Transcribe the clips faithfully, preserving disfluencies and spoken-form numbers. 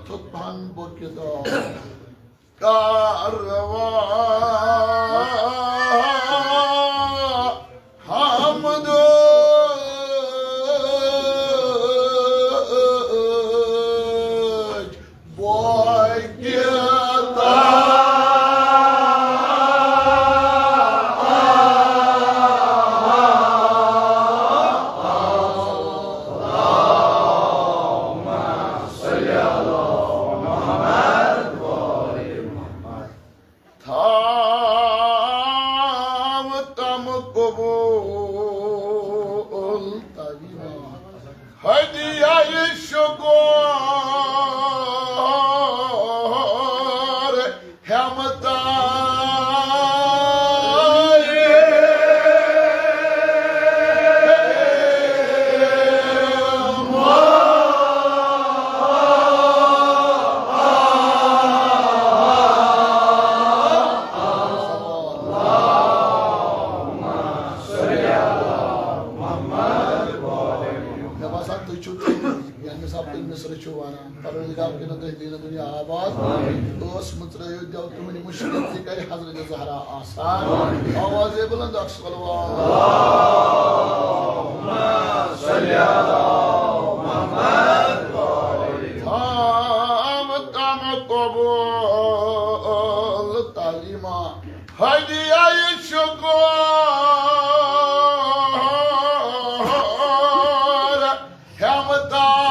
تھوٚد پہن بُکہِ دار۔ کارواں حمدٕچ بوگہِ تار۔ تھاو تم قبول تعلیمہ ہدیہ شکر ہمتائے۔ مےٚ باسان، تُہۍ چھِو تٔمۍ، ییٚمہِ حساب تُہۍ مِصرٕ چھِو وَنان۔ پروردگار کٔرِنو تُہۍ دیٖنہٕ دُنیا آباد۔ ٲس مٕژرٲیِو دِل تُہٕنٛدِ مُشکِل تہِ کَرِ حضرت زہرا آسان۔ آوازے بُلند اکھ صلوات۔ تھاو تم قبول تعلیمہ ہدیہ شکر ہمتائے۔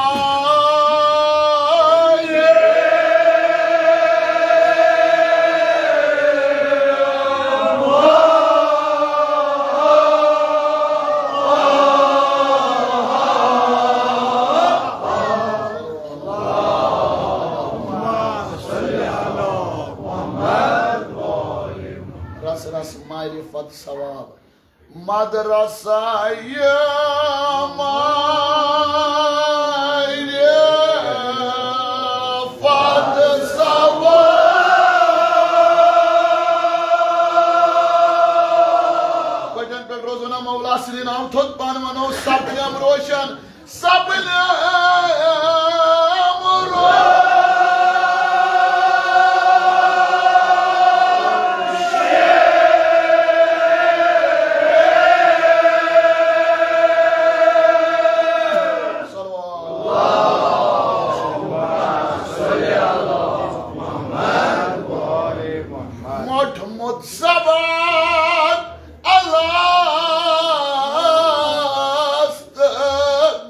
رس رس معرفت ثواب۔ مدرسہ یہ معرفت ثواب۔ پٹن پہ روزانہ مولا سری نام تھوت پان منو سب ہم روشن۔ سب نام روشن۔ صلوات۔ موٚٹھمُت زبان الست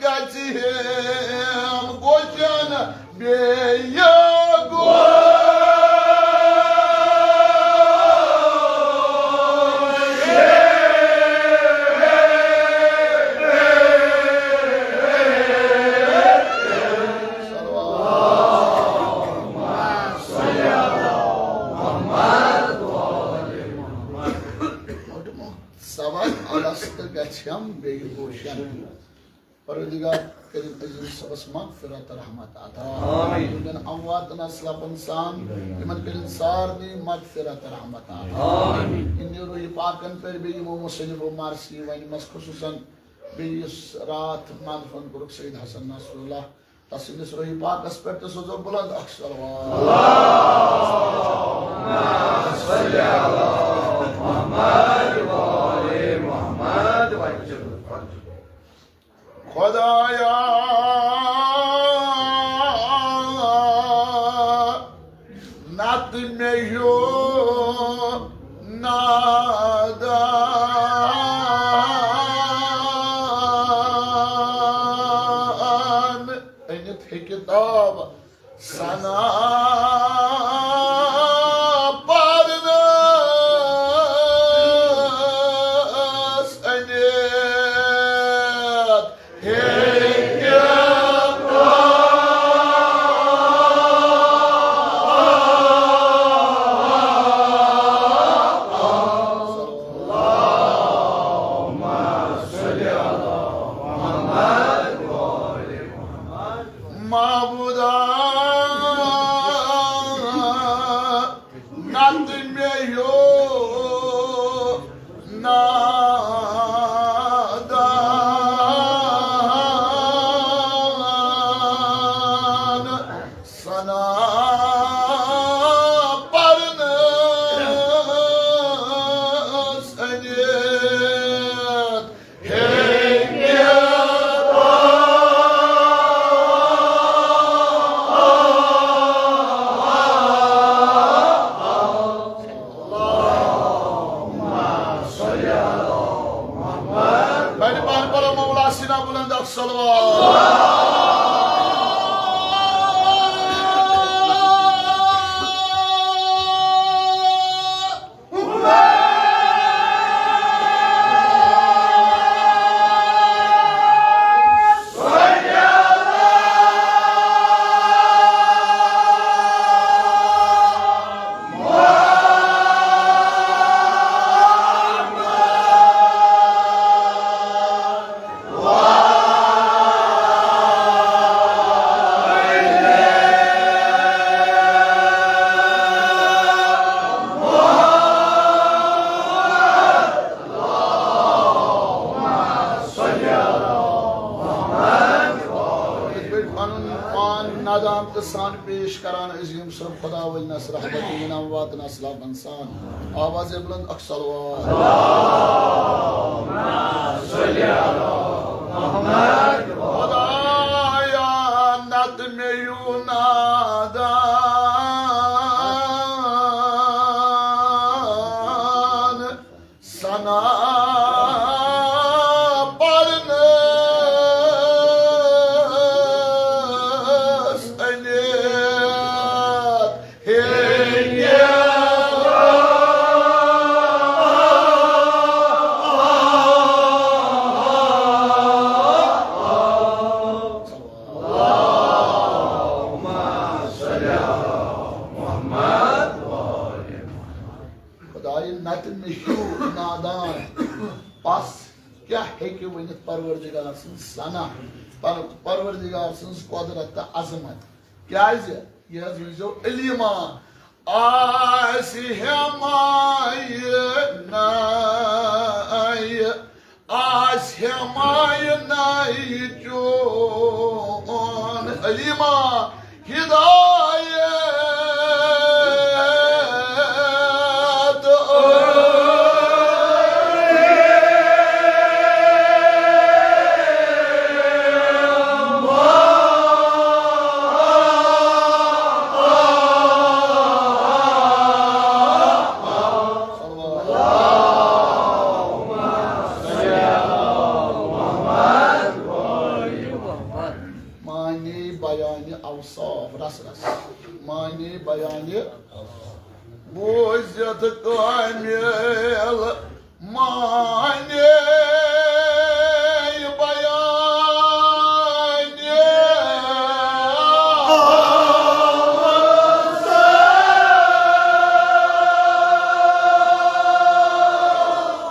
گژھِ ہیم گوجن بیٚیہِ گوش۔ سوال الست گژھیم بیٚیہِ گوشن۔ پروردگار کٔرِن عزیز صٲبس مغفرت رحمت عطا۔ آمین۔ یِمن امواتن اصلابن سان، یِمن کٔرِن سارنٕے مغفرت رحمت عطا۔ آمین۔ اِنہِ روحی پاکن پٮ۪ٹھ بیٚیہِ یِمو مصنفو مرثی ونہِ مس خصوصاً بیٚیہِ یُس راتھ مانفن کوٚرُکھ سید حسن نصراللہ، تسٕنٛدِس روحی پاکس پٮ۪ٹھ تہِ سوزو بُلند اکھ صلوات۔ خدایا، نتہٕ مےٚ ہیوٗ نادان۔ أنِتھ ہیٚکہِ تاب ثنا پرنس أنِتھ۔ معبودا، نتہٕ مےٚ ہیوٗ نادان۔ صلوات۔ پنُن پان نادان تہٕ سان پیش کران عظیم سُنٛد خداوند نس رحمت انعام واتنس لبن سان۔ آوازِ بلند اکھ صلوات۔ خدایا نتہٕ مےٚ یوٗ نادان ثنا پرنس انیت ہیٚنیت۔ خدایہِ نتہٕ مےٚ ہیوٗ نادان پس کیٛاہ ہیٚکہِ ؤنِتھ پروردگار سٕنٛز ثنا، پر-، پروردگار سٕنٛز قۄدرت تہٕ عظمت؟ کیٛازِ؟ یہِ حظ ؤنۍزیو علیٖما، آسہِ ہٮ۪مایہِ نَے، آسہِ ہٮ۪مایہِ نَے چون علیٖما ہدایت۔ معنی بیانِ اوصاف، رس رس۔ معنی بیانِ بوٗزِتھ کٲمِل معنی بیانِ۔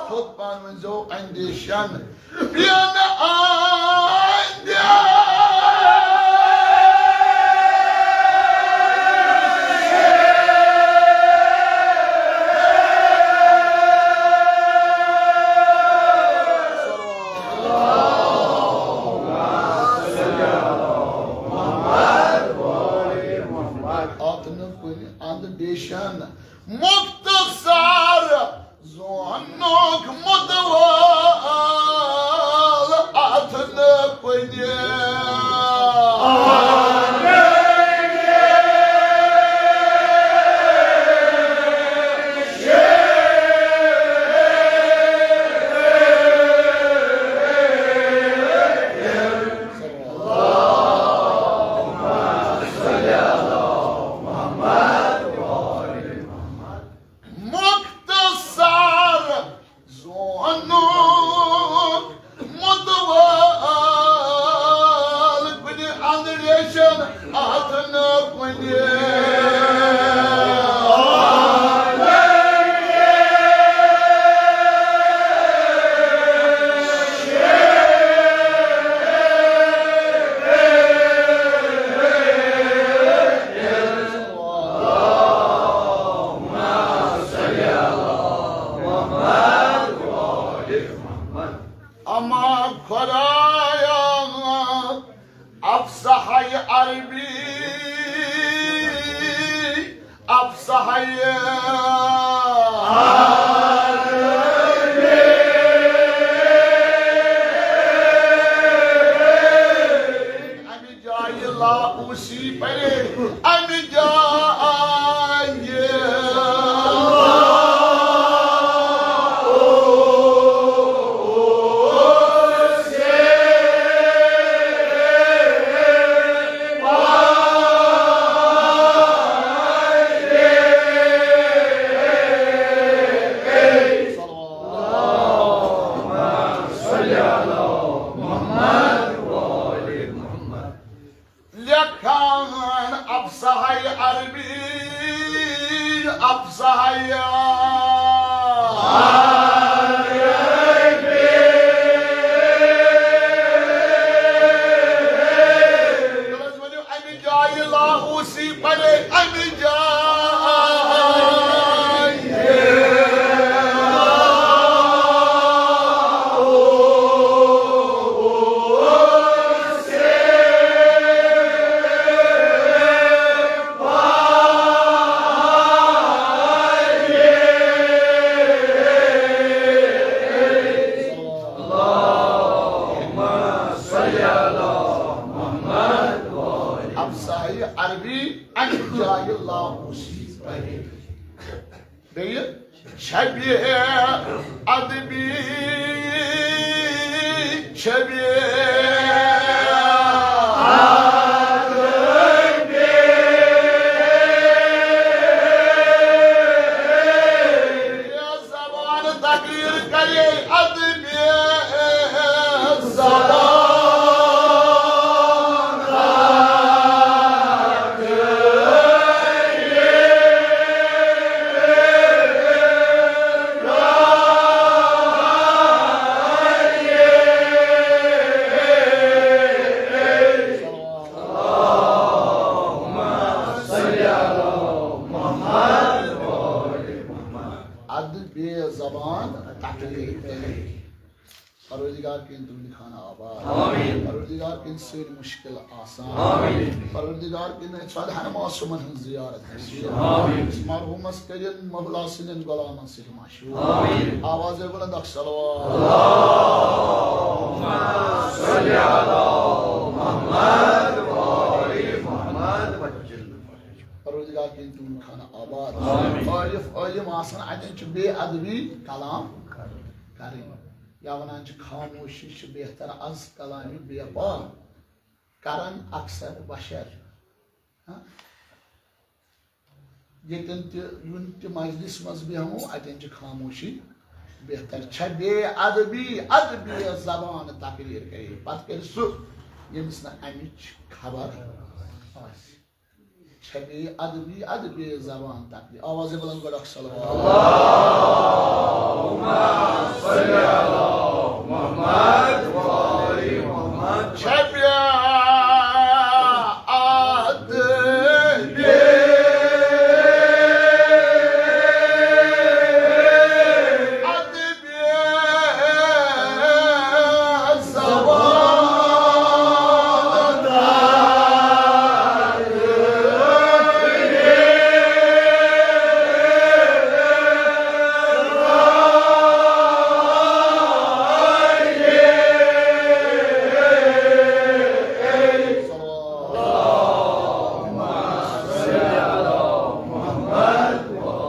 خود پان ؤنۍزیو اندیشن۔ بین آندیان۔ اتھ نہٕ کُنہِ اندیشن مختصر۔ زونُک مُتوٲل اتھ نہٕ کُنہِ۔ مختصر زونُک مُتوٲل کُنہِ اندیشن اتھ نہٕ کُنہِ۔ اما خدایا، افصحی عربی، افصحی عربی۔ امہِ جایہِ لا اوسی پرے، امہِ جایہِ۔ افصحی عربی، افصحی عربی۔ تیٚلہِ حظ ؤنِو، اَمہِ جایہِ لا اوسی پَرے، اَمہِ جایہِ۔ افصحی عربی، اَمہِ جایہِ لا اوسی پَرے۔ بیٚیہِ چھبہِ ادبی، چھبہِ ادبی۔ زبان تقریر کرے ادبی زبان۔ ادبی زبان تقریر کرے۔ پروردگار کٔرِن تُہُنٛد خانہٕ آباد۔ آمین۔ پروردگار کٔرِن سٲنۍ مُشکِل آسان۔ آمین۔ پروردگار کٔرِن اَسہِ صالحن معصوٗمن ہٕنٛز زیارت نصیٖب۔ آمین۔ مرحوٗمس کٔرِن مولا سٕنٛدٮ۪ن غلامن سۭتۍ مشہوٗر۔ آمین۔ آوازے بلند اکھ صلوات۔ اللہم صل علی محمد و آل محمد وسلم۔ پروردگار کٔرِن تُہُنٛد خانہٕ آباد۔ آمین۔ عٲرِف عٲلِم آسن، اَتٮ۪ن چھُ بے ادبی کلام کرٕنۍ۔ یا ونان چھِ، خاموشی چھِ بہتر از کلامِ بے پا۔ کرن اکثر بشر۔ ہاں؟ ییٚتٮ۪ن تہِ، یُن تہِ مجلس منٛز بیٚہمو، اتٮ۪ن چھِ خاموشی بہتر۔ چھےٚ بے ادبی، ادبی زبان تقریر کرے۔ پتہٕ کرِ سُہ، ییٚمِس نہٕ امِچ خبر آسہِ۔ چھےٚ بے ادبی، ادبی زبان تقریر۔ آوازے بلند گۄڈٕ اکھ صلوات۔ اللہم صل علی محمد و آل محمد۔ چھےٚ بے ادبی، ادبی زبان۔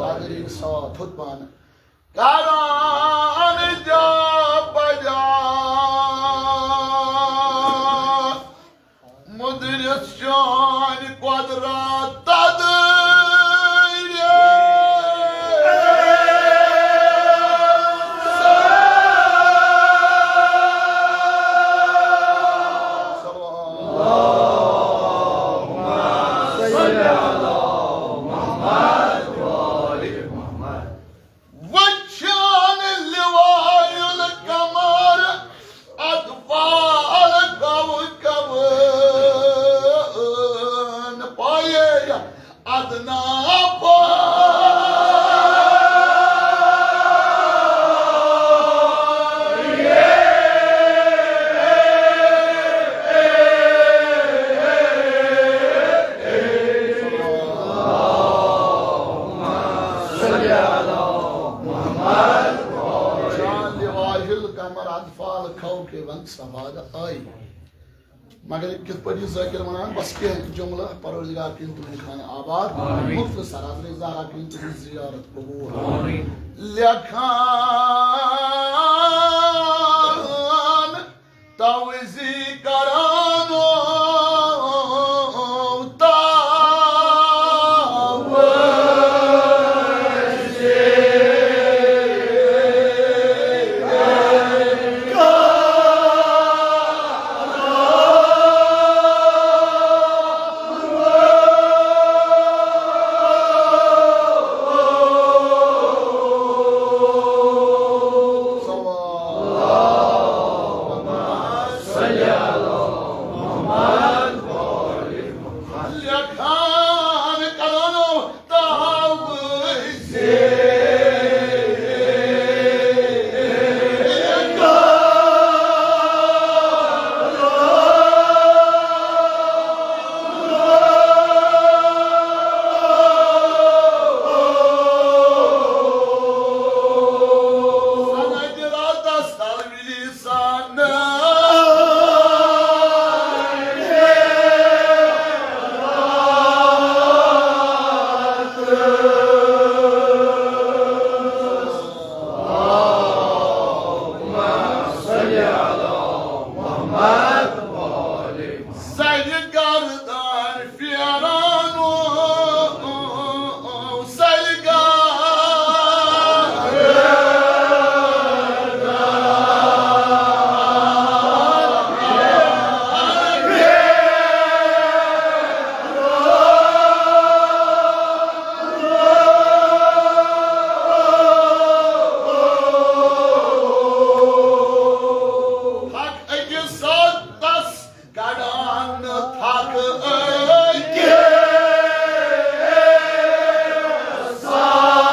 تقریر ساتھ ہُتھ پانہٕ۔ کران جا بجا مدرس چانہِ قۄدرت تدبیٖر۔ وٕچھان لواء القمر اطفال کوكبن پایے ادنا پایے۔ جان لواء القمر اطفال کوكبن سواد آئی۔ مگر کِتھ پٲٹھۍ یہِ ذٲکِر وَنان، بس کینٛہہ جملہٕ، پروردگار کٔرِن تُہٕنٛدِ خانہٕ آباد۔ آمین۔ مختصر حضرت زہرا کٔرِن تُہٕنٛز زیارت قبول۔ آمین۔ لیکھان توزی کرانو تاوزی۔ سرِ گردن پھیران، سرِ گردن۔ حق أکِس ساتس کڑان تھکھ أکِس ساتس۔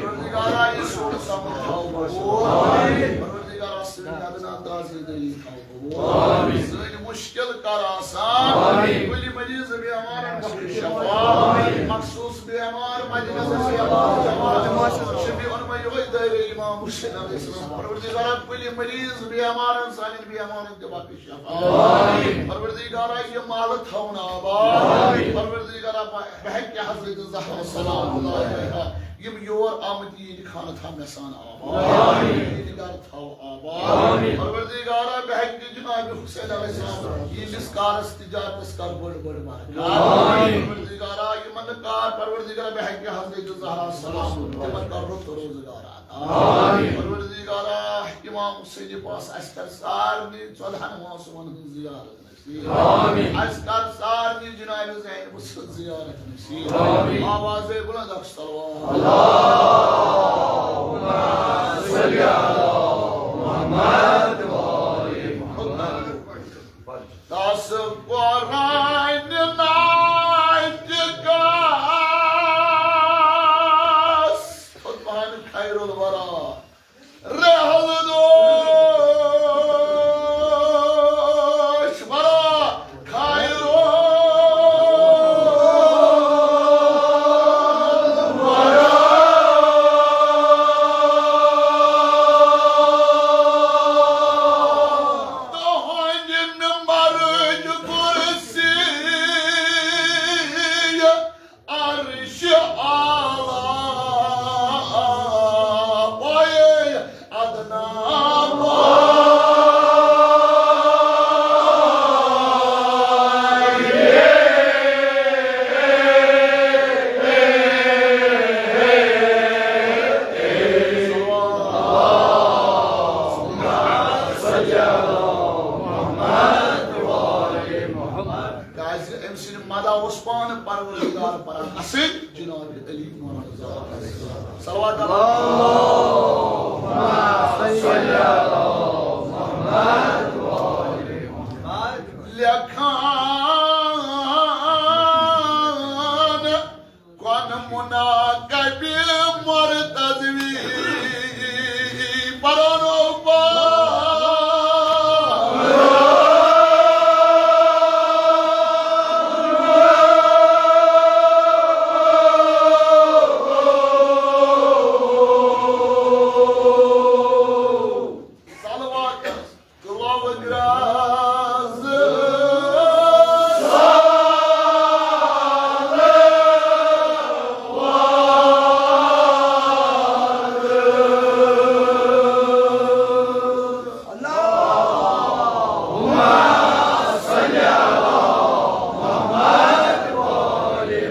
پروردگارا، یہِ سون سبق تھاو قبول۔ پروردگارا، سٲنۍ ادنا تازٕ دلی تھاو قبول۔ سٲنۍ مشکل کر آسان۔ کُلہِ مریض بیمارن بخش شفا۔ مخصوص بیمار مجلس بیمار جماعت شفیع انما یہوے دٲیرٕ امام حسین علیہ السلام۔ پروردگارا، کُلہِ مریض بیمارن سانٮ۪ن بیمارن تہِ بخش شفا۔ پروردگارا، یہِ محلہٕ تھاوُن آباد۔ پروردگارا، بہ-، بحق حضرت زہرا سلام اللہ علیہا، یِم یور آمٕتۍ یِہِنٛدِ خانہٕ تھاو مےٚ سان آباد۔ یِہِنٛدِ گرٕ تھاو آباد۔ پروردگارا، بحق جناب حسین علیہ السلام، یِہِنٛدِس کارس تجارتس کر بٔڑ بٔڑ برکت۔ پروردگارا، یِمن کار، پروردگارا، بحق حضرت زہرا سلام، تِمن کر رُت روزگار عطا۔ پروردگارا، امام حسین پاس اَسہِ کر سارنٕے ژۄدہن ماسومن ہٕنٛز زیارت نصیب۔ اَسہِ کر سارنٕے جناب زینب سٕنٛز زیارت نصیب۔ آوازے بلند اکھ صلوات۔ تس قرآن ناتہِ کس خود پہن خیر الورا۔ رحل دوش برا خیر الورا۔ تہنٛدِ ممبرٕچ کرسی عرش اعلیٰ، اوے ادنا پاک۔ کیازِ أمۍ سٕنٛدِ مدح اوس پانہٕ پروردگار پران اَصٕل جناب علی محمد رضا۔ صلوات۔ لیکھان کۄن مناقبِ مرتضوی پرانو پا۔ صلوات۔ تلاوت گراز۔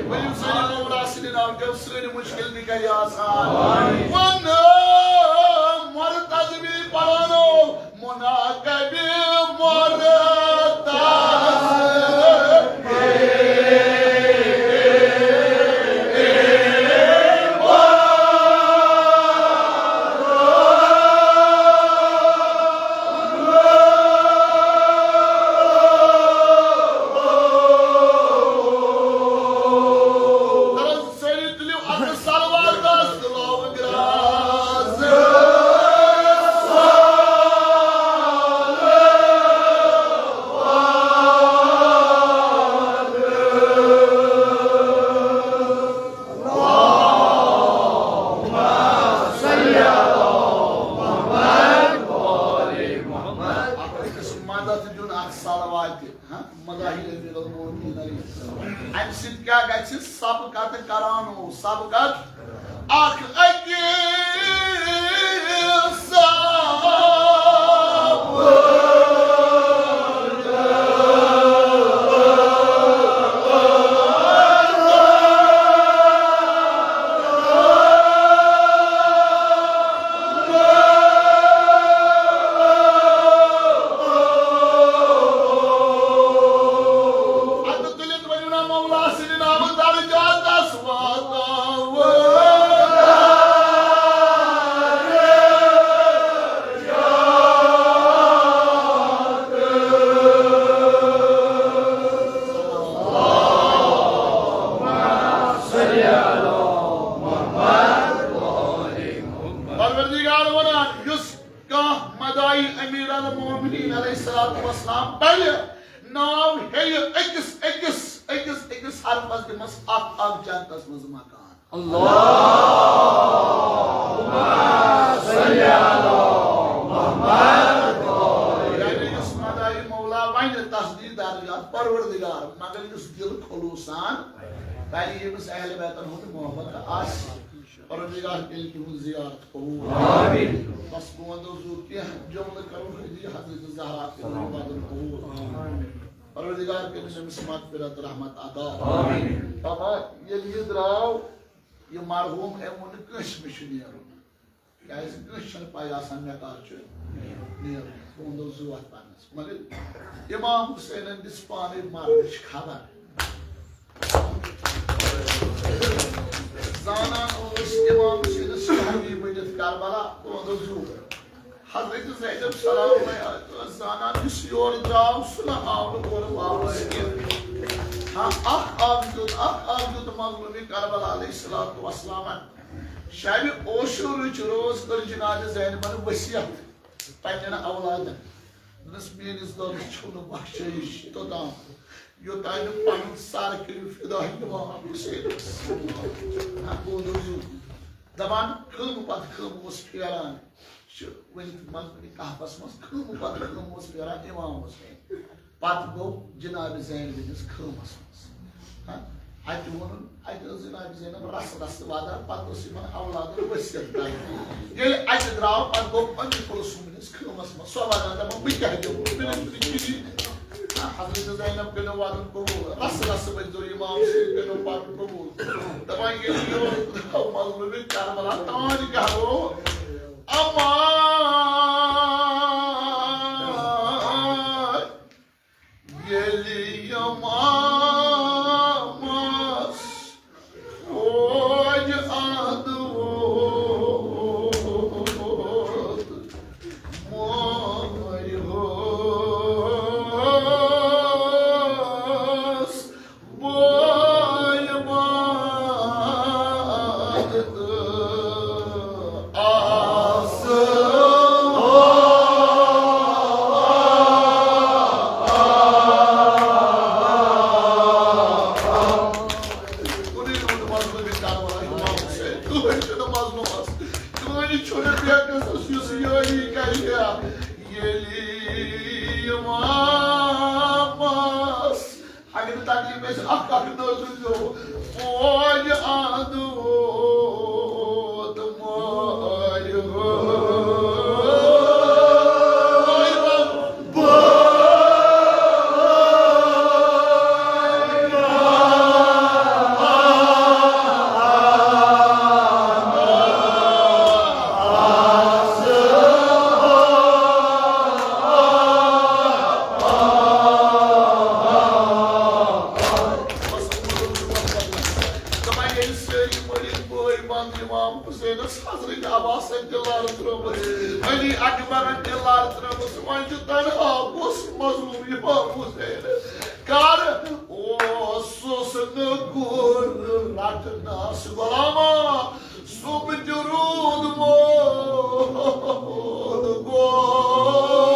ؤلِو سٲری مولا سٕنٛدِ ناوٕ کیو سٲنۍ مُشکِل تہِ کرِ آسان۔ وَن مرتضوی پرانو مناقبِ مرتضوی۔ سٲری تُلِو اَتھٕ صلواتَس تہٕ لاوٕ گرٛاز۔ سبقت کران اوس، سبقت اکھ أکِس سبق۔ اَتھٕ تُلِتھ ؤنِو نا مولا سٕنٛدِ ناوٕ درجاتس واتناوو۔ پروردگار ونان، یُس کانٛہہ مدائی امیر المومنین علیہ الصلوۃ والسلام پرِ، ناو ہیٚیہِ أکِس، أکِس، أکِس، أکِس حرفس دِمس اکھ، اکھ جنتس منٛز مکان۔ یعنی یُس مدائی مولا ونہِ، تس دی درجات پروردگار، مگر یُس دل خلوص سان کرِ، ییٚمِس اہل بیتن ہُنٛد محبت آسہِ۔ پروردگار کٔرِن تِہُنٛد زیارت قبول۔ آمین۔ بس بہٕ وَنہٕ زٕ کینٛہہ جملہٕ کرو حدیث حضرت زہرا تہٕ بدن قبول۔ آمین۔ پروردگار کٔرِن أمِس مغفرت رحمت عطا۔ آمین۔ بابا، ییٚلہِ یہِ درٛاو، یہِ مرحوٗم، أمۍ ووٚن نہٕ کٲنٛسہِ مےٚ چھُ نیرُن۔ کیٛازِ کٲنٛسہِ چھَنہٕ پَے آسان مےٚ کر چھُ نیرُن۔ بہٕ وَنہٕ زٕ وَتھ پَنٕنۍ۔ مگر امام حسینن دِژ پانے مرنٕچ خبر۔ زانان اوس امام حسینس شہری بٔنِتھ کربلا، تہنٛد حضور۔ حضرت زینب سلام اللہ علیہا ٲس زانان، یُس یورٕ درٛاو، سُہ نہ آو نہٕ اورٕ واپس کینٛہہ۔ ہاں، اکھ اکھ دیُت، اکھ اکھ دیُت مظلوم کربلا علیہ الصلوۃ والسلامن۔ شبِ عاشورٕچ رٲژ کٔر جناب زینبن وصیت۔ پننٮ۪ن اولادن۔ دوٚپنس، میٲنِس دۄدس چھُو نہٕ بخشٲیِش توٚتام، یوٚتام نہٕ پنُن سر کٔرِو فدا امام حسینس۔ ہاں، گوٚو دوٚپُن، دپان، خٲمہٕ پتہٕ خٲمہٕ اوس پھیران۔ چھُ ؤنِتھ منٛز کُنہِ کہفس منٛز خٲمہٕ پتہٕ خٲمہٕ اوس پھیران امام حسین۔ پتہٕ گوٚو جناب زینبہِ ہٕنٛدِس خٲمس منٛز۔ ہاں، اتہِ ووٚنُن، اتہِ ٲس جناب زینب رسہٕ رسہٕ واتان، پتہٕ ٲس یِمن اولادن وصیت کران۔ ییٚلہِ اتہِ درٛاو، پتہٕ گوٚو اُمہِ کلثوم ہٕنٛدِس خٲمس منٛز۔ سۄ ونان، دپان، بہٕ کیٛاہ دِمہٕ؟ مےٚ چھُنہٕ کِہیٖنۍ۔ ہاں، حضرت زینب کٔرِو وعدُن قبول، رسہٕ رسہٕ ؤتھۍ زیو امام سۭتۍ، کٔرِو پتہٕ قبول۔ دپان، ییٚلہِ یہِ درٛاو مظلومِ کربلا، تانۍ کیٛاہ گوٚو؟ اما ییٚلہِ امامس فوج اَنٛد ووت، مٲرۍ ہٲس بٲے بنٛد تہٕ کُنُے روٗد مظلوٗمِ کربلا، امام حسین۔ کٕہٕنۍ چھُنہٕ مظلوٗمس، کٕہٕنۍ چھُنہٕ بے قصص یُس یٲری کرِ ہا۔ ییٚلہِ امامس اگر نہٕ تکلیف گژھِ، اکھ اکھ نٲژ روٗزیو۔ فوج اَنٛد ووت مٲرۍ ہٲس۔ دپان، ییٚلہِ سٲری مٔرِتھ بٲے بنٛد امام حسینس، حضرت عباسن تہِ لر ترٲومٕژ، علی اکبرن تہِ لر ترٲومٕژ، وۄنۍ چھُ تنہا کُس مظلوم امام حسین؟ کر اوسُس نہٕ گُر رٹنس غلاما؟ صبح تہِ روٗد موت گوٚو۔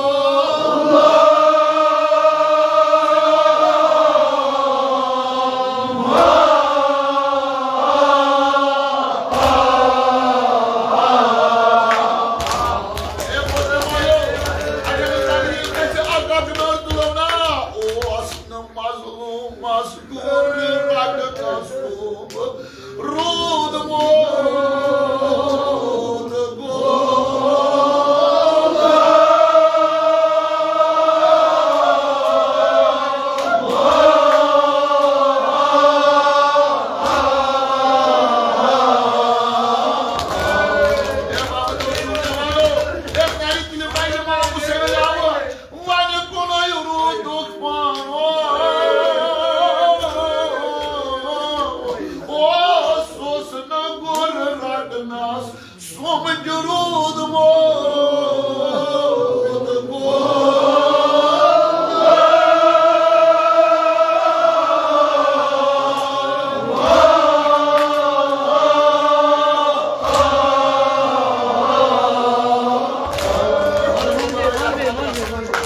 اے بُزرگو، اگر نہٕ تقدیٖر گژھِ، اکھ اکھ نٲر تُلو نا۔ اوس نہٕ مظلومس گُر رٹنس روٗدمُت گوٚو۔ وۄنہِ کُنُے روٗدُکھ پانہٕ۔ اوسُس نہٕ گُر رٹنس سومجہِ روٗدمُت گوٚو۔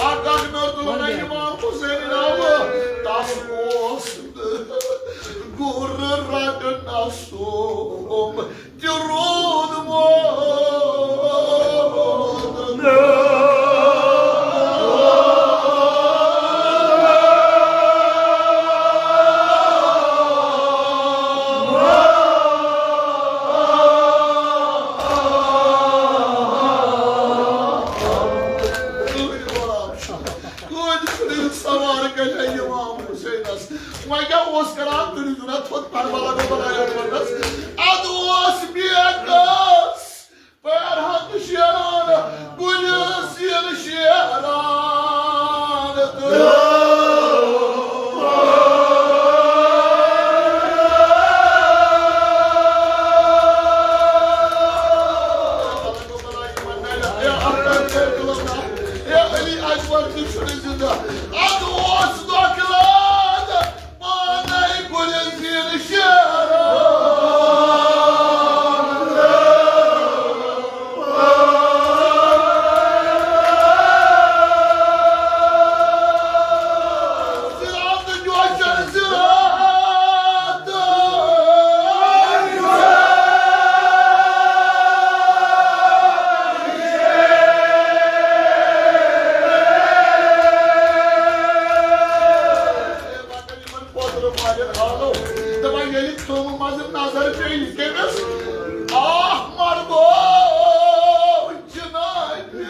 اکھ اکھ نٔر تُلُن نہ امام حسین ناوٕ، تس اوس نہٕ گُر رٹنس سوم تہِ روٗدمُت۔ کۭتۍ چھُنہٕ سوار کَرِ امام حسینس۔ وۄنۍ کیٛاہ اوس کران؟ تُلِو جُنہ تھوٚد پہن والا گوٚو بناوان وَنٛدَس۔ اَدٕ اوس بیکس پیر ہَتھ شیران، کُلِس یِن شیران تہٕ۔ اے علی اکبر تہِ چھُنہٕ زِندٕ۔ اَدٕ اوس دۄکلان پانے گُرِ زیر شیر۔ زِرات جوشن زِرات۔ پوترٕ والٮ۪ن آلو۔ دَپان ییٚلہِ تِم منٛزٕ نظر پیٚیہِ کٔمِس؟ آہ، مَرگو جِنابِ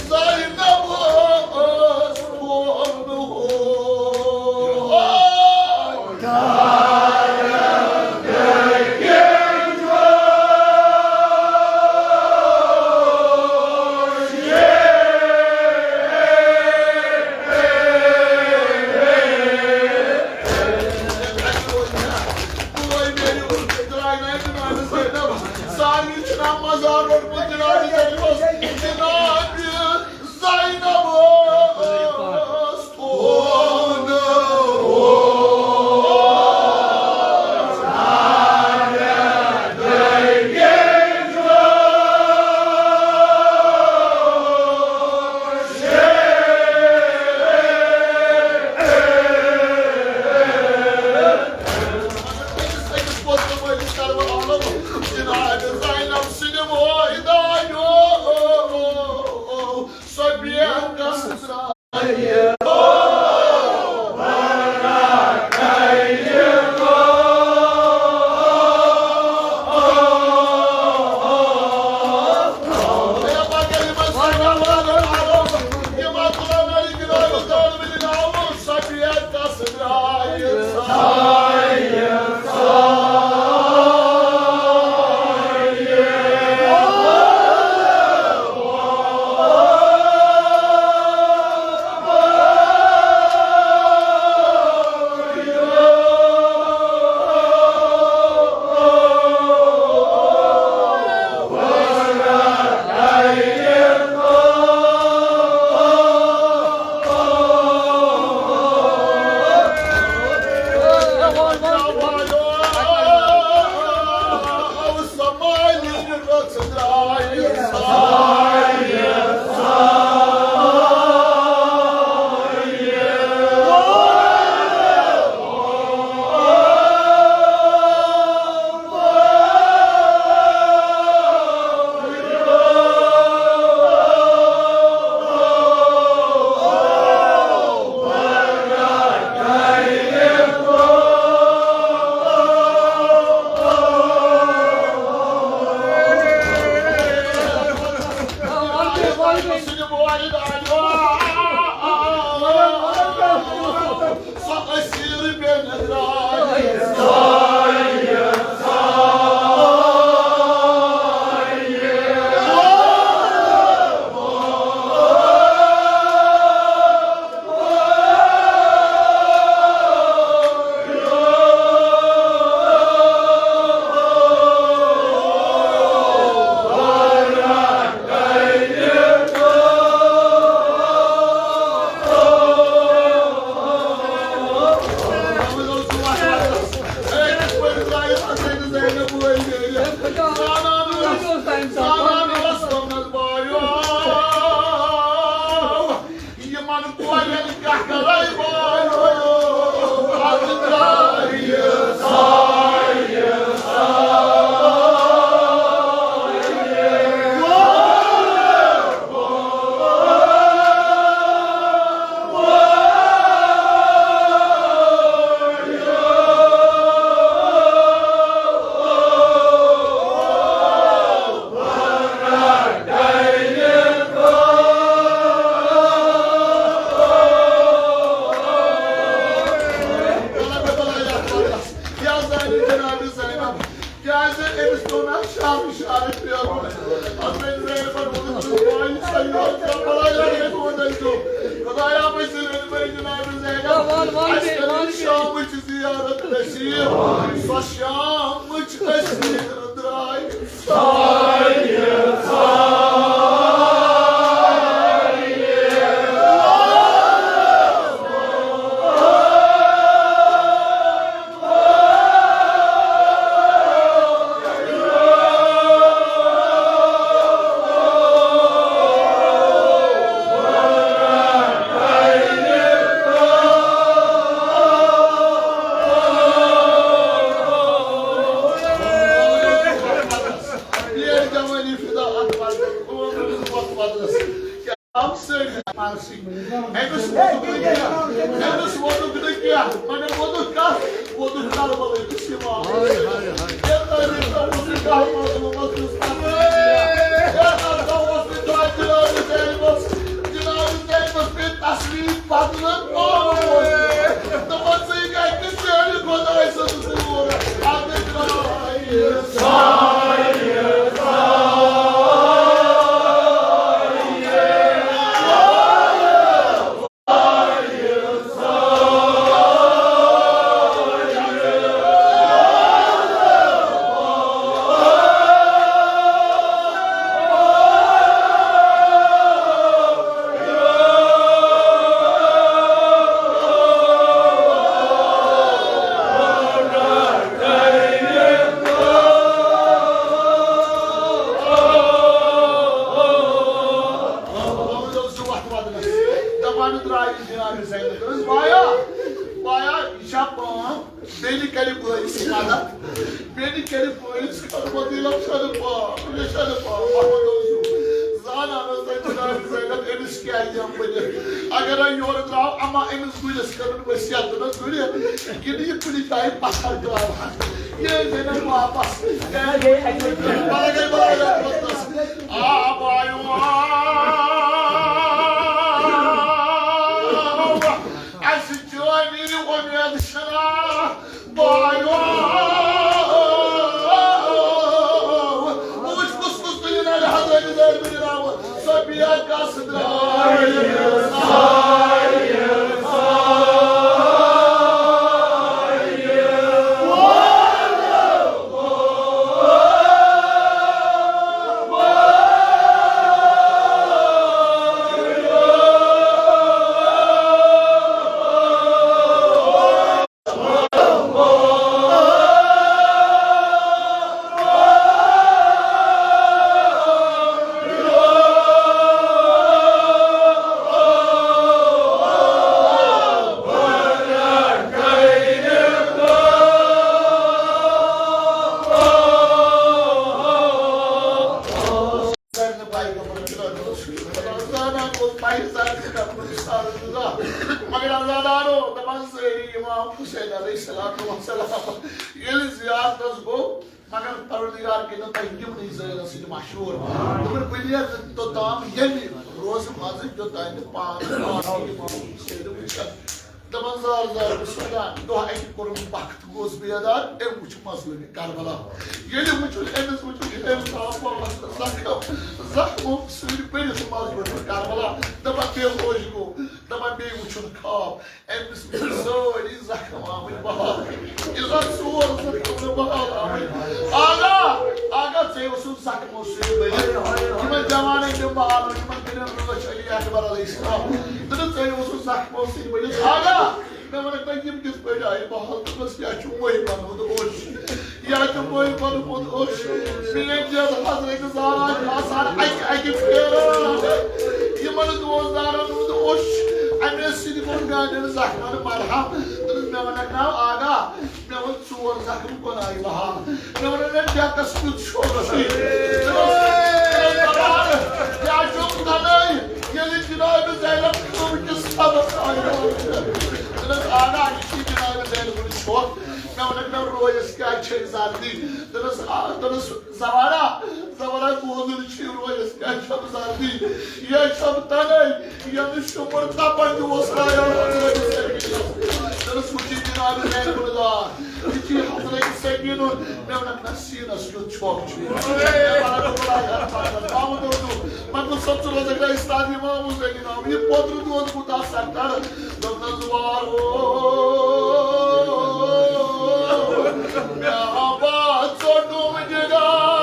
زینب ٲس کون ہو۔ سارنٕے چھُ ناو مزار روٚٹمُت جناب زینبس۔ جناب زینب ٲس تھوٚد۔ أکِس، أکِس پوترٕ مٲلِس کَرٕ بہٕ عالم، جناب زینب سٕنٛدِ مٲلۍ دایو، سۄ بیٚیہِ کیازِ أمِس پیوٚو نہ شام اشارٕ پھیرُن؟ حضرت زینبن ووٚن، "بہٕ چھُس پانہٕ سیاد، ژےٚ بلایہِ لگے تُہُنٛد أنٛدیُک۔ خدایا، مےٚ سۭتۍ أنۍ مےٚ جناب زینب۔ وَن، وَن اَسہِ بیٚیہِ، کٔرِو وَن بیٚیہِ۔ شامٕچ زیارت نصیب۔" سۄ شامٕچ أسۍ درٛاے۔ أمِس ووٚنُکھ نہٕ کینٛہہ، أمِس ووٚنُکھ نہٕ کینٛہہ، مگر ووٚنُکھ کَتھ؟ ووٚنُکھ کربلٲے کِس اِمامَس۔ ہے، تۄہہِ نہٕ، تۄہہِ اوسُو کانٛہہ مظلوٗمَس یُس تَتھ منٛز کینٛہہ۔ ہے، تَتھ دۄہ اوس نہٕ جناب زینبَس، جناب زینبَس پیٚیہِ تسلیٖم بدلہٕ اوس۔ دوٚپُن، ژٕ یہِ گژھِ نہٕ چٲنِس خۄداے سٕنٛز کوٗر۔ اَدٕ درٛاے دپان درٛاے جناب زینب، دوٚپُس، "بایا، بایا، یہِ چھا پٲم؟ بیٚنہِ کرِ بٲیِس مدد، بیٚنہِ کرِ بٲیِس خدمت، یہِ لَب چھَنہٕ پٲم، یہِ چھَنہٕ پٲم۔" محمد اوسُو زانان ٲس تۄہہِ جناب زینب أمِس کیٛاہ یِم ؤنِتھ۔ اگر یہِ یورٕ درٛاو، اما أمِس گُرِس کٔرٕن وصیت، دوٚپنَس، "گُرِ، کِنہٕ یہِ کُنہِ جایہِ پتھر ترٛاوہَن؟" یہِ أنۍ زینب واپس۔ بلگے، بلگے، آ، بایو، آ، اَسہِ چٲنۍ یہِ وۄمید چھَنا؟ بایو، وٕچھ کُس کُس تُلہِ نَرِ حضرت زید بن راوٕ۔ صفیہ کس درٛاے؟ مگر عزادارو، دپان سٲری امام حسین علیہ الصلوۃ والسلام ییٚلہِ زیارتس گوٚو، مگر پروردگار کٔرِنو تۄہہِ یِمنٕے زٲیرن سۭتۍ مشہوٗر۔ دوٚپُن، بہٕ نیرٕ نہٕ توٚتام ییٚمہِ روزٕ منٛزٕ یوٚتام نہٕ پانہٕ پانہٕ امام حسین وٕچھن۔ دپان زار زار بہٕ سوزان دۄہ اَکہِ کوٚرُن بخت گوس بیدار، أمۍ وٕچھ مظلوم کربلا۔ ییٚلہِ وٕچھُن أمِس وٕچھُن أمۍ ترٛاو پانس زخم، زخمو سۭتۍ بٔرِتھ مظلوم کربلا۔ دپان بے ہوش گوٚو، دپان بیٚیہِ وٕچھُن خواب، أمِس وٕچھ سٲری زخم آمٕتۍ بحال۔ ییٚلہِ زن ژور زخم نہٕ بحال آمٕتۍ۔ آغا، آغا، ژےٚ اوسُتھ زخمو سۭتۍ بٔرِتھ۔ یِمن جوانن تِم بحال، یِمن کٔرِن رٲچھ علی اکبر علیہ السلام۔ تہٕ ژےٚ اوسُتھ زخمو سۭتۍ بٔرِتھ۔ آغا، مےٚ وَنکھ تۄہہِ یِم کِتھ پٲٹھۍ آیہِ بحال؟ دوٚپمَس، یا چھُ مٔہۍ بَنومُت اوٚش، یا چھُ مٔہۍ بَنومُت اوٚش۔ میٛٲنۍ جد حضرت زارا چھِ آسان اَکہِ اَکہِ پھیران۔ یِمَن دوستدارَن ہُنٛد اوٚش، اَمے سۭتۍ گوٚو میٛانٮ۪ن زخمَن مرہم۔ دوٚپمَس، مےٚ وَنکھ نا آغا، مےٚ ووٚن ژور زخم کۄنہٕ آیہِ بحال۔ مےٚ ووٚن، "ہے، ڈٮ۪کس کیُتھ شوق چھُے؟" دوٚپمَس، "ہے، دَپان، کیٛاہ چھُکھ وَنان؟ ییٚلہِ جناب زینب خٲمہٕ کِس صدس آیہِ بحال۔" دوٚپمَس، "آغا، یہِ چھُے جناب زینب ہُنٛد شوق۔" مےٚ ووٚنُکھ، "مےٚ رویَس کیٛازِ چھے زردی؟" دوٚپمَس، آ، دوٚپمَس، زوارا، زوارا گوٚو نہٕ چھُے رویَس کیٛاہ چھَم زردی؟ یہِ چھَم تَنے، یَنہٕ شُمُر تَپَن تہِ اوس لایان حضرت سیدنا۔ دوٚپمَس، وٕچھِو جناب زینب الدار، یہِ چھِ حضرت سکیٖنُن، مےٚ وَنَکھ نہ سیٖنَس کیُتھ چھۄکھ چھُ۔ مےٚ وَنَکھ خۄداے ہر پَتہٕ محمد اردو، مطلب صٲب چھُ روزان گرٛا اِستاد اِمام حُسین اِمام۔ یہِ پوٚتُر دود کوٗتاہ سَخت۔ دوٚپنَس وارو، مےٚ ہا بہٕ ژوٚٹُم جِگار۔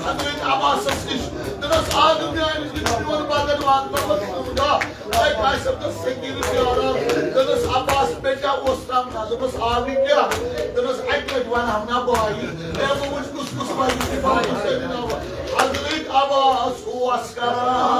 حضرت عباسس نِش۔ دوٚپنس، آ، دوٚپُن، میٛانہِ نِش چھُ میون بدن واتناوان تُہُنٛد دۄہ۔ اے قاسم، دوٚپُن، سکیٖنہٕ پیاران۔ دوٚپنس، عباس، مےٚ کیٛاہ اوس تام نہ؟ دوٚپنس، آ، مےٚ کیٛاہ؟ دوٚپنس، اَکہِ لٹہِ ونہٕ ہم نا بھائی۔ اے، بہٕ وٕچھ کُس کُس بھائی چھُ بھائی سۭتۍ ناوان۔ حضرت عباس اوس کران۔